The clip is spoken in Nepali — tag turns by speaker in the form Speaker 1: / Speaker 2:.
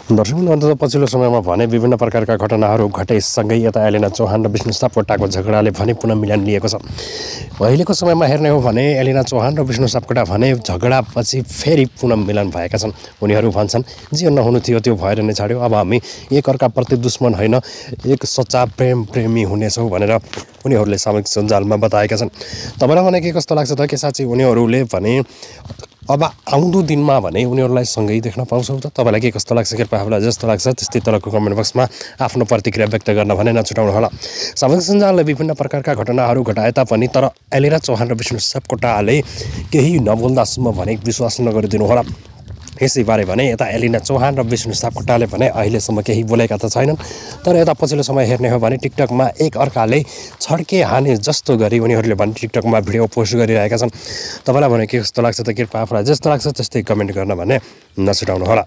Speaker 1: दर्शकवृन्द पछिल्लो समयमा भने विभिन्न प्रकारका घटनाहरू घटेसँगै यता एलेना चौहान र विष्णु सापकोटाको झगडाले भने पुनः मिलन लिएको छ। अहिलेको समयमा हेर्ने हो भने एलेना चौहान र विष्णु सापकोटा भने झगडापछि फेरि पुनः मिलन भएका छन्। उनीहरू भन्छन् जे नहुनु थियो त्यो भएर नै छाड्यो, अब हामी एकअर्काप्रति दुश्मन होइन एक सच्चा प्रेमी हुनेछौँ भनेर उनीहरूले सामाजिक सञ्जालमा बताएका छन्। तपाईँलाई भने के कस्तो लाग्छ त के साँच्चै उनीहरूले भने अब आउँदो दिनमा भने उनीहरूलाई सँगै देख्न पाउँछौँ त? तपाईँलाई के कस्तो लाग्छ? कृपया आफूलाई जस्तो लाग्छ त्यस्तै तलको कमेन्ट बक्समा आफ्नो प्रतिक्रिया व्यक्त गर्न भने नछुटाउनु होला। सामाजिक सञ्जालले विभिन्न प्रकारका घटनाहरू घटाए तापनि तर एलेना चौहान र विष्णु सापकोटाले केही नबोल्दासम्म भने विश्वास नगरिदिनु होला। यसैबारे भने यता एलेना चौहान र विष्णु सापकोटाले भने अहिलेसम्म केही बोलेका त छैनन्, तर यता पछिल्लो समय हेर्ने हो भने टिकटकमा एक अर्काले छड्के हाने जस्तो गरी उनीहरूले भने टिकटकमा भिडियो पोस्ट गरिरहेका छन्। तपाईँलाई भने के कस्तो लाग्छ त कृपया आफूलाई जस्तो लाग्छ त्यस्तै कमेन्ट गर्न भने नछुटाउनु होला।